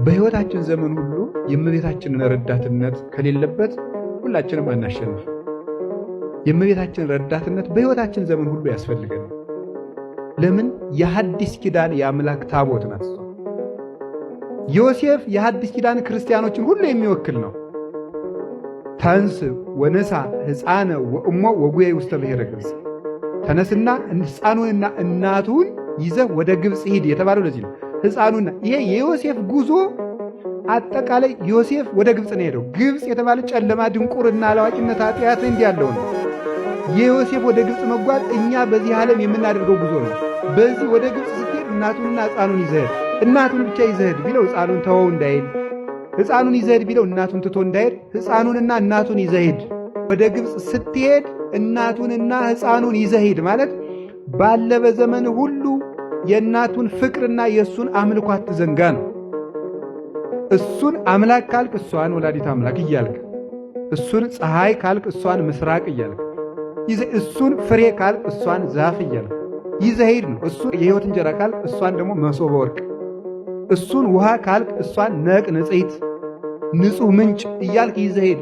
በሕይወታችን ዘመን ሁሉ የእመቤታችንን ረዳትነት ከሌለበት ሁላችንም አናሸንፍ። የእመቤታችን ረዳትነት በሕይወታችን ዘመን ሁሉ ያስፈልገናል። ለምን? የሐዲስ ኪዳን የአምላክ ታቦት ናት እሷ። ዮሴፍ የሐዲስ ኪዳን ክርስቲያኖችን ሁሉ የሚወክል ነው። ተንሥእ ወንሣእ ሕፃነ ወእሞ ወጉየይ ውስተ ብሔረ ግብፅ፣ ተነስና ሕፃኑንና እናቱን ይዘህ ወደ ግብፅ ሂድ የተባለው ለዚህ ነው። ሕፃኑና ይሄ የዮሴፍ ጉዞ አጠቃላይ ዮሴፍ ወደ ግብፅ ነው የሄደው። ግብፅ የተባለ ጨለማ፣ ድንቁርና፣ አላዋቂነት፣ ኃጢአት እንዲህ ያለው ነው። የዮሴፍ ወደ ግብፅ መጓዝ እኛ በዚህ ዓለም የምናደርገው ጉዞ ነው። በዚህ ወደ ግብፅ ስትሄድ እናቱንና ሕፃኑን ይዘህ ሂድ። እናቱን ብቻ ይዘህ ሂድ ቢለው ሕፃኑን ተወው እንዳይል፣ ሕፃኑን ይዘህ ሂድ ቢለው እናቱን ትቶ እንዳይሄድ፣ ሕፃኑንና እናቱን ይዘህ ሂድ። ወደ ግብፅ ስትሄድ እናቱንና ሕፃኑን ይዘህ ሂድ ማለት ባለ በዘመን ሁሉ የእናቱን ፍቅርና የእሱን አምልኮ አትዘንጋ ነው። እሱን አምላክ ካልክ እሷን ወላዲት አምላክ እያልክ፣ እሱን ፀሐይ ካልክ እሷን ምስራቅ እያልክ፣ እሱን ፍሬ ካልክ እሷን ዛፍ እያልክ ይዘህ ሂድ ነው። እሱን የሕይወት እንጀራ ካልክ እሷን ደግሞ መሶበ ወርቅ፣ እሱን ውሃ ካልክ እሷን ነቅ ንጽሕት ንጹሕ ምንጭ እያልክ ይዘህ ሂድ።